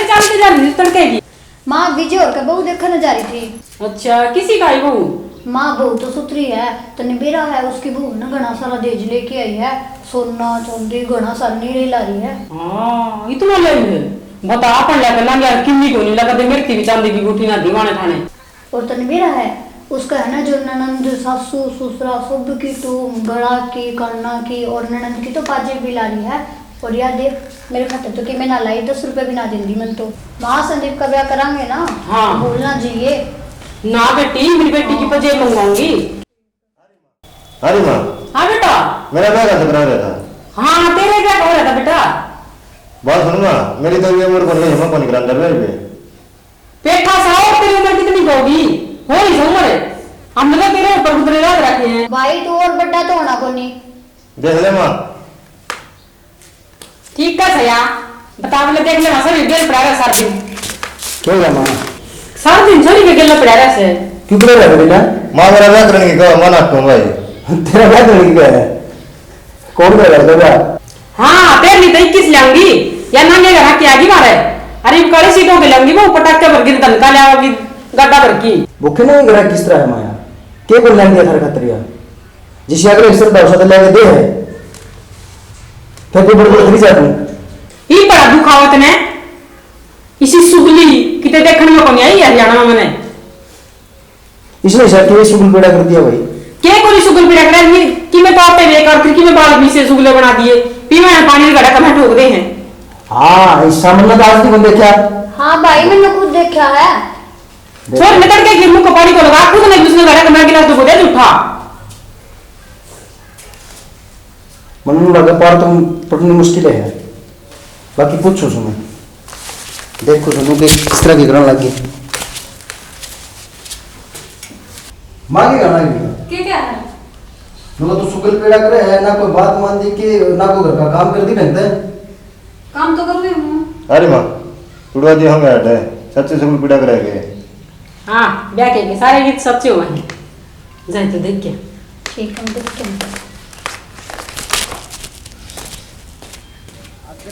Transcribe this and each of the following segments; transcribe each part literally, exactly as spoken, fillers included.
काम पे जा रही थी तड़के की। माँ, विजय और का बहू देखने जा रही थी। अच्छा, किसी का आई बहू? माँ, बहू तो सुथरी है, तने बेरा है, उसकी बहू ने घना सारा दहेज लेके आई है, सोना चांदी घना सारा नीड़े ला रही है। हाँ, इतना ले है। बता, अपन लेकर ना यार, किन्नी को नहीं लगा दे, मेरी थी भी चांदी की गुठी ना दीवाने खाने। और तने बेरा है, उसका है ना जो ननंद, सासू, ससुरा, सब की तो गला की, काना की और ननंद की तो पाजे भी ला रही है। और यार देख, मेरे खातर तो किमे ना लाई, दस रुपए भी ना देंदी मन तो। माँ, संदीप का ब्याह करांगे ना, हाँ। भूल ना जाइए। ना बेटी, मेरी बेटी की पजेब मंगवाऊंगी। अरे माँ। हाँ बेटा। मेरा ब्याह कैसे करा रहा था? हाँ, तेरे ब्याह हो रहा था बेटा। बात सुन माँ, मेरी तो ये उम्र बन गई, हम अपन करांदा ब्याह भी। पेठा सा, और तेरी उम्र कितनी को होगी? हो रही सी उम्र। हमने तो तेरे ऊपर गुदरे लाद रखे हैं। भाई, तू और बड़ा तो होना कोनी। देख ले माँ। ठीक का सया। बता, बोले, देख ले, सर गेल पड़ा रहा सारा दिन। क्या हुआ माँ? सारा दिन छोरी के गेल पड़ा रहा से। क्यों पड़ा रहा बेटा? माँ, मेरा ब्याह करने की कहो, मना क्यों भाई? तेरा ब्याह करने की क्या है? कौन सा घर का? हाँ, तेरे लिए तो इक्कीस लाऊंगी। या नानी घर की आगी मारे। अरे, काली सीटों के लाऊंगी, वो पटाखे भर के धन का लाओगी, गड्ढा भर की। भूखे नहीं घर किस तरह है माया? के बोल लेंगे थारे खतरिया? जिसे अगले श्रद्धा उसे तो लेके दे है। फिर भी बड़बड़ करी जा तू। ई बड़ा दुखावत ने। इसी सुगली किते देखण में कोनी आई हरियाणा में मने। इसने सर के सुगल पेड़ा कर दिया भाई। के कोनी सुगल पेड़ा कर दिया? कि मैं तो आपे बेकार कर, कि मैं बाल भी से सुगले बना दिए। पीवा है पानी घड़ा कमा ठोक दे हैं। हाँ, इस सामने तो आज भी बंदे क्या? हाँ भाई, मैंने खुद देखा है। छोड़, मैं तड़के के मुंह को पानी को लगा, खुद ने उसने घड़ा कमा गिलास तो दे उठा। मन्नू लगे पार तो पड़नी मुश्किल है। बाकी पूछो सुनो, देखो सुनो कि किस तरह की करने लगी। माँ की करना लगी। के क्या है? मतलब तू सुगल पेड़ा करे है, ना कोई बात मान दी कि ना कोई घर का काम कर दी ढंग से। काम तो कर रही हूँ। अरे माँ, टुड़वा जी हम बैठे, सच्चे सुगल पेड़ा करे के। हाँ, ब्याह के, के सारे गीत सच्चे हुए हैं। जाए तो देख के। ठीक, हम देख के।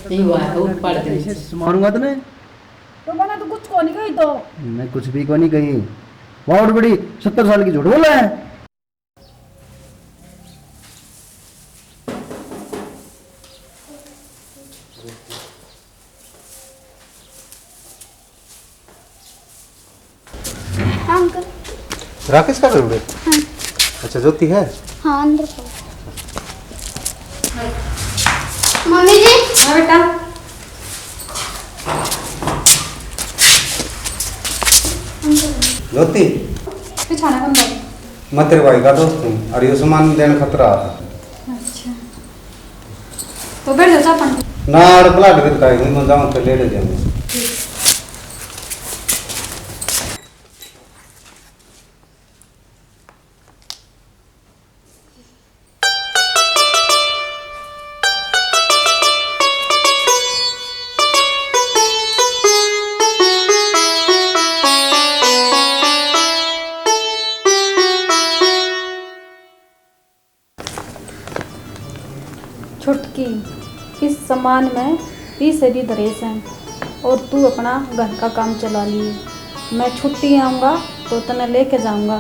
ये हुआ है, उठ पड़ गई। इसे मारूंगा तने। तो मैंने तो कुछ को नहीं कही तो। मैं कुछ भी को नहीं कही। वाह, बड़ी सत्तर साल की झूठ बोला है। हाँ, अंकल। राकेश का घर उड़े? हाँ। अच्छा, ज्योति है? हाँ, अंदर पड़ा। मम्मी जी। हाँ, बेटा। ज्योति। बिछाना कौन दे? मैं तेरे भाई का दोस्त हूँ, और ये सामान देने खतरा आता। अच्छा। तो बैठ जाओ, चाय पानी। ना, अरे प्लाट के दिखाई नहीं, मैं जाऊँ तो लेट जाऊँ। छुटकी, इस सामान में पीसे भी धरे सैं और तू अपना घर का काम चला लिए। मैं छुट्टी आऊँगा तो तने लेके जाऊँगा।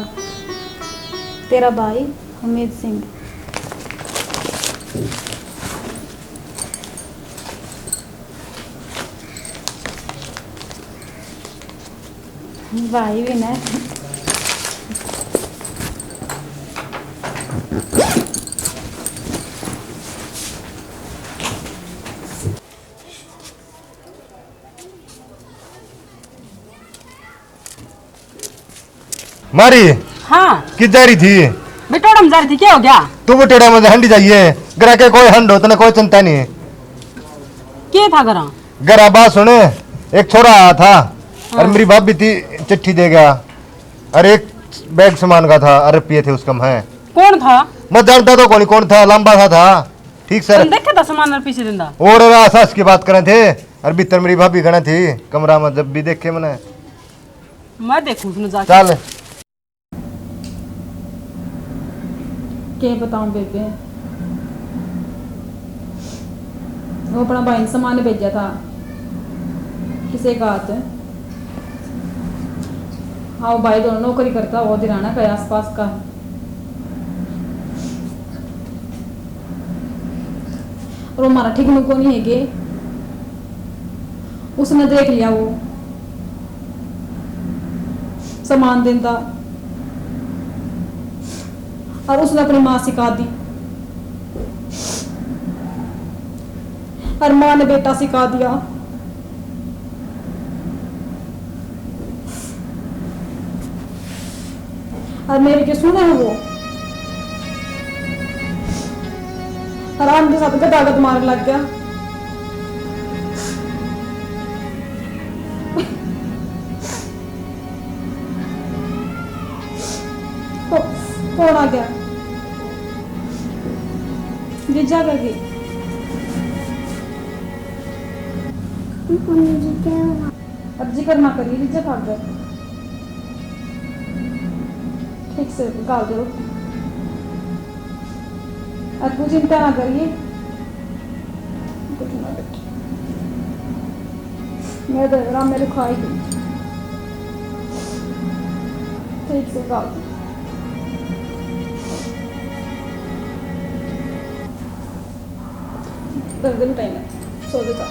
तेरा भाई हमीद सिंह। भाई भी ना। मारी। हाँ। कित जा रही थी? बटोड़ा में जा रही थी, क्या हो गया? तू बटोड़ा में हंडी जाइए, घरा के कोई हंड हो, तने कोई चिंता नहीं। के था घरा? घरा बात सुन, एक छोरा आया था, हाँ। और मेरी भाभी थी, चिट्ठी दे गया, और एक बैग सामान का था, और रुपये थे उसका। मैं कौन था? मैं जानता तो कोनी कौन था, लंबा सा था। ठीक सर। तुम देखे था सामान और पीछे दिंदा? और रा सास की बात करें थे, और भीतर मेरी भाभी खड़ा थी कमरा में, जब भी देखे मैंने। मैं देखूं उसने जाके। चल। के बताऊं बेबे, वो अपना भाई ने सामान भेजा था, किसे का हाथ? आओ भाई, दोनों नौकरी करता, वो दिराना का आसपास का। और वो हमारा ठीक में कोनी है के? उसने देख लिया, वो सामान देंदा, और उसने अपनी माँ सिखा दी, और माँ ने बेटा सिखा दिया। और मेरी के सुने है वो, आराम के साथ गदागद मारने लग गया। को-, कौन आ गया? जीजा आ गई। अब जिक्र ना करिए, जीजा भाग गए। ठीक से गाल दे रोटी। अब तू चिंता ना करिए। कुछ ना बेटा। मैं तो राम मेरे खाई गई। ठीक से गाल दे। दर्द भी टाइम है, सो जाता।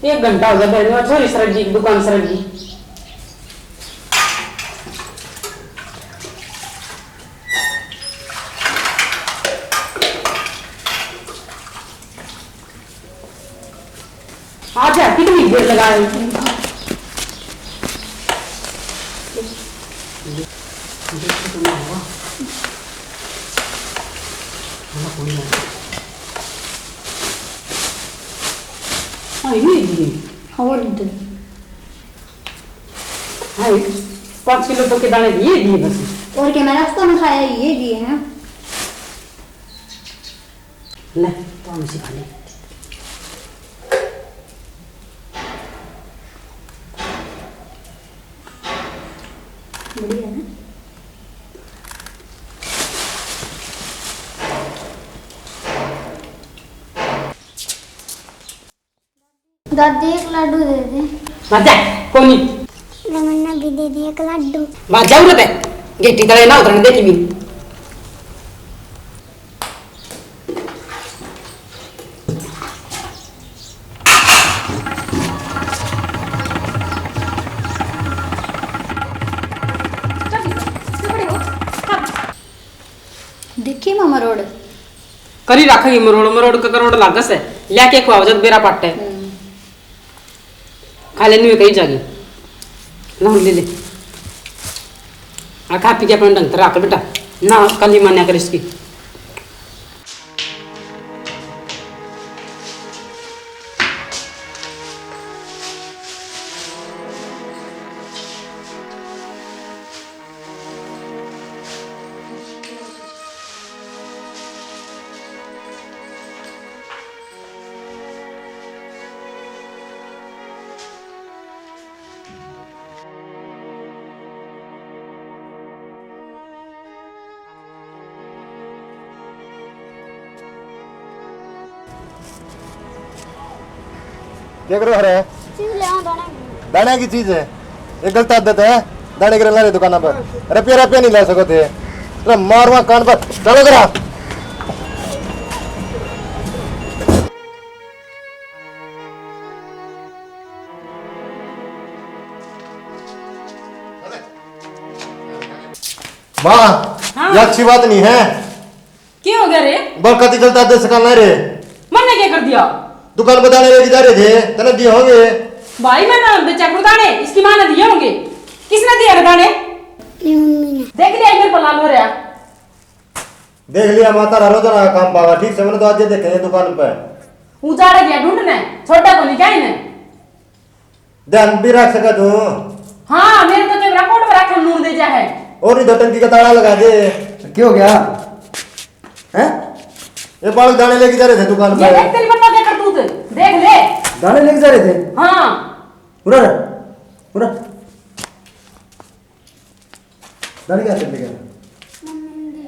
एक घंटा हो गया, बहन, छोरी सरक गई, दुकान सरक गई। आ जा, कितनी देर लगा रही थी? हाँ, ये दिए। और दे। हाँ, पाँच किलो तो के दाने दिए, दिए बस। और क्या, मैं रास्ता में खाया, ये दिए हैं। ले, तो हम इसे खा लें। बढ़िया है। दादी, एक लाडू दे दे। मजा कोनी। ले, मन्ना भी दे दे एक लाडू। मजा उरे बे, गेटी तले ना उतरने देखी भी। देखी माँ मरोड़। करी रखेगी मरोड़, मरोड़ का करोड़ लागे से। लेके खुआओ जब बेरा पाटे। हम्म। खा लेनी में कहीं जागी। ला ले ले। आ खा पी के अपना ढंग से रख बेटा। ना कली मान्या कर इसकी। क्या करो हरे? चीज ले आओ, दाने की। दाने की चीज है, ये गलत आदत है। दाने के लारे दुकाना पर रुपया रुपया नहीं ला सको थे। तेरा मारवा कान पर, चलो करा। माँ, हाँ। ये अच्छी बात नहीं है। क्या हो गया रे? बरकती जलता दे सकाना रे। मैंने क्या कर दिया? दुकान पर दाने लेके जा रहे थे, तने दिए होंगे। भाई, मैंने ना बेचा करूँ दाने, इसकी माँ ने दिए होंगे। किसने दिए रे दाने? मेरी मम्मी ने। देख लिया, मेरे पर लाल हो रहा। देख लिया माता, रोजाना का काम पावा। ठीक से मैंने तो आज ये देखे हैं दुकान पे। उजाड़ गया ढूंढने, छोटा को नहीं क्या इन्हें? ध्यान भी रख सके तू। हाँ, मेरे तो जब रिकॉर्ड में रखे, नून दे जा है। और नहीं तो टंकी का ताला लगा दे। क्या हो गया? हैं? ये बालक दाने लेके जा रहे थे दुकान ये पे। देख, तेरी मम्मा क्या करतूत, देख ले। दाने लेके जा रहे थे? हाँ। उरा, उरा। दाने क्या कर लेगा? मम्मी ने दे